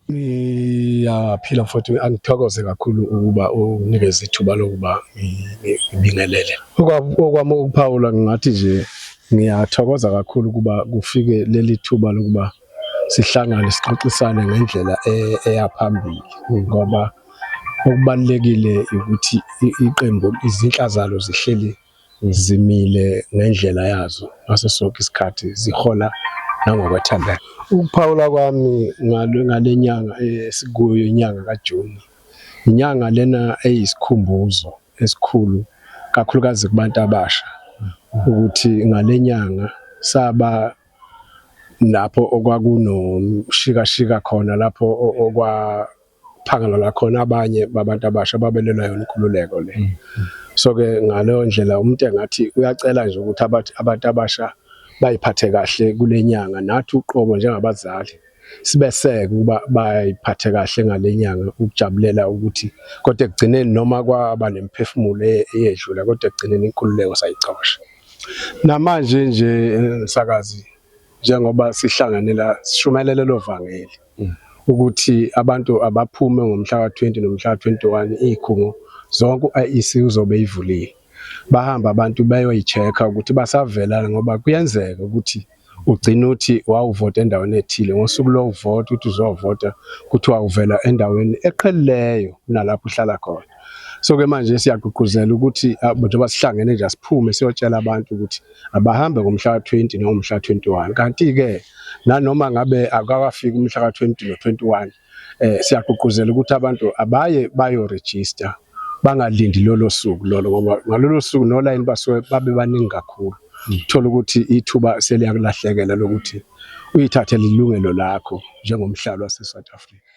Ngiyaphila mfowethu, angithokoze kakhulu ukuba unikeze ithuba lokuba ngibingelele. Okwami ukuphawula ngingathi nje ngiyathokoza kakhulu ukuba kufike leli thuba lokuba sihlangane sixoxisane ngendlela eya phambili, ngoba okubalulekile ukuthi iqembu izinhla zalo zihleli zimile ngendlela yazo ngaso sonke isikhathi, zihola nangokwethembeka. Ukuphawula kwami ngale nyanga esikuyo, inyanga kaJuni, inyanga lena eyisikhumbuzo esikhulu kakhulukazi kubantu abasha ukuthi ngale nyanga saba lapho okwakunomshikashika khona, lapho okwa khona abanye babantu abasha babelelwa yona inkululeko le. So ke ngaleyo ndlela umuntu engathi uyacela nje ukuthi abantu abasha bayiphathe kahle kule nyanga, nathi uqobo njengabazali sibeseke ukuba bayiphathe kahle ngale nyanga, ukujabulela ukuthi kodwa ekugcineni noma kwaba nemphefumulo eyedlula, kodwa ekugcineni inkululeko sayicosha. Namanje nje msakazi, njengoba sihlangane la sishumayela lelo vangeli ukuthi abantu abaphume ngomhla ka-20 nomhla ka-21, izikhungo zonke u-IEC uzobe ivulile. Bahamba abantu bayoyi-check-a ukuthi basavela, ngoba kuyenzeka ukuthi ugcina uthi wawuvota endaweni ethile, ngosuku lokuvota uthi uzovota kuthiwa uvela endaweni eqhelileyo kunalapho uhlala khona. So ke manje siyagqugquzela ukuthi njengoba sihlangene nje asiphume siyotshela abantu ukuthi abahambe ngomhla ka-20 nangomhla ka-21. Kanti-ke nanoma ngabe akakafiki umhla ka-20 no-21, siyagqugquzela ukuthi abantu abaye bayo-register, bangalindi lolo suku lolo, ngoba ngalolo suku nolayini basuke babe baningi kakhulu, thola ukuthi ithuba seliyakulahlekela lokuthi uyithathele ilungelo lakho njengomhlali wase-South Africa.